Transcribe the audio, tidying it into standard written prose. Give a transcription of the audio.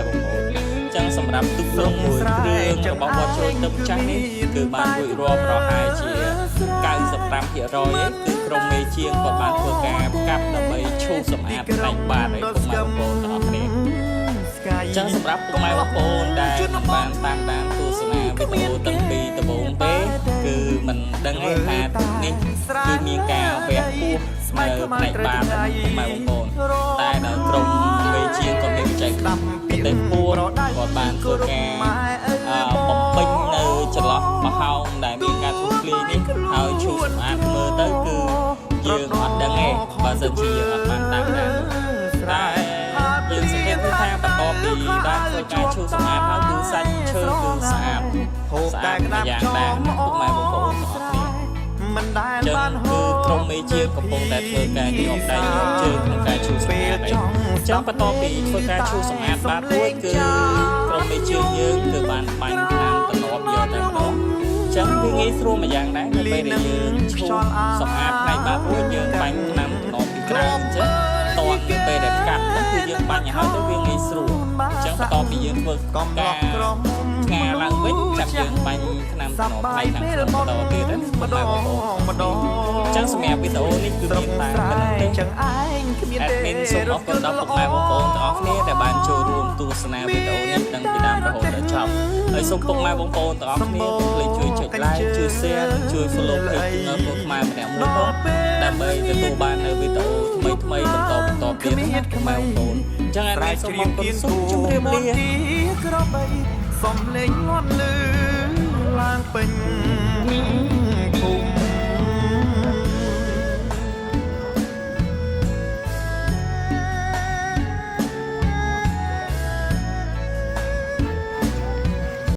បងប្អូនចឹងសម្រាប់ទូកលងមួយគ្រឿងរបស់វត្តជ្រោយទឹមចាស់នេះគឺបានរួចរាល់ប្រហែលជា95%ឯងគឺក្រុមមេជាងគាត់បានធ្វើការកាប់ដើម្បីឈូសសម្អាតផ្នែកបាតឲ្យពុកម៉ែបងប្អូនទាំងអស់គ្នាចឹងសម្រាប់ពុកម៉ែបងប្អូនដែលមិនបានតាមដានទស្សនាវីដេអូតាំងពីដំបូងទេគឺមិនដឹងទេថាទូកនេះគឺមានការវះពោះនៅផ្នែកបាតពុកម៉ែបងប្អូនតែដល់ក្រុមមេជាងគាត់មានបច្ចេកទេសពោះគាត់បានធ្វើការបំពេញនៅចន្លោះប្រហោងដែលមានការធ្លុះធ្លាយនេះហើយឈូសសម្អាតមើលទៅគឺយើងអត់ដឹងទេបើសិនជាយើងអត់បានតាមដាននោះតែយើងសង្កេតឃើញថាបន្ទាប់ពីបានធ្វើការឈូសសម្អាតហើយគឺសាច់ឈើគឺស្អាតស្អាតម្យ៉ាងដែរពុកម៉ែបងប្អូនទាំងអស់គ្នា មិនដែល ចឹង បាន គឺក្រុមមេជាកំពុងតែធ្វើការញាប់ដៃញាប់ជើងក្នុងការឈូសសម្អាតឯងចឹងបន្ទាប់ពីធ្វើការឈូសសម្អាតបាតរួចគឺក្រុមមេជាយើងគឺបានបាញ់ថ្នាំទ្រនាប់យកតែម្ដងចឹងវាងាយស្រួលមួយយ៉ាងដែរនៅពេលដែលយើងឈូសសម្អាតផ្នែកបាតរួចយើងបាញ់ថ្នាំទ្រនាប់ពីក្រៅអញ្ចឹងតន់នៅពេលដែលកាត់ហ្នឹងគឺយើងបាញ់ឲ្យហើយទៅវាងាយស្រួលអញ្ចឹងបន្ទាប់ពីយើងធ្វើ កំឡោ ការ ះក្រមុំ ឆ្ងាឡើងវិញចាប់យើងបាញ់ថ្នាំទ្រនាប់ផ្នែកខាងក្នុងបន្តទៀតណាពុក ម្ដ ម៉ែបងប្អូន ងម្ដង អញ្ចឹងសម្រាប់វីដេអូនេះគឺមានតែប៉ុណ្ណឹងទេ ចឹងឯងគ្មានទេ admin សូមអរគុណដល់ពុកម៉ែបងប្អូនទាំងអស់គ្នាដែលបានចូលរួមទស្សនាវីដេអូនេះតាំងពីដើមរហូតដល់ចប់ហើយសូមពុកម៉ែបងប្អូនទាំងអស់គ្នាកុំភ្លេចជួយចុច like ជួយ share និងជួយ follow page នៅពួកខ្មែរម្នាក់មួយផងដើម្បីទទួលបាននូវវីដេអូថ្មីថ្មីៗបន្តបន្តទៀតណាពុកម៉ែបងប្អូនអញ្ចឹង admin សូមអរគុណសូមជម្រាបលា ក្របីសំលេងលាន់លឺឡើងពេញភូមិ។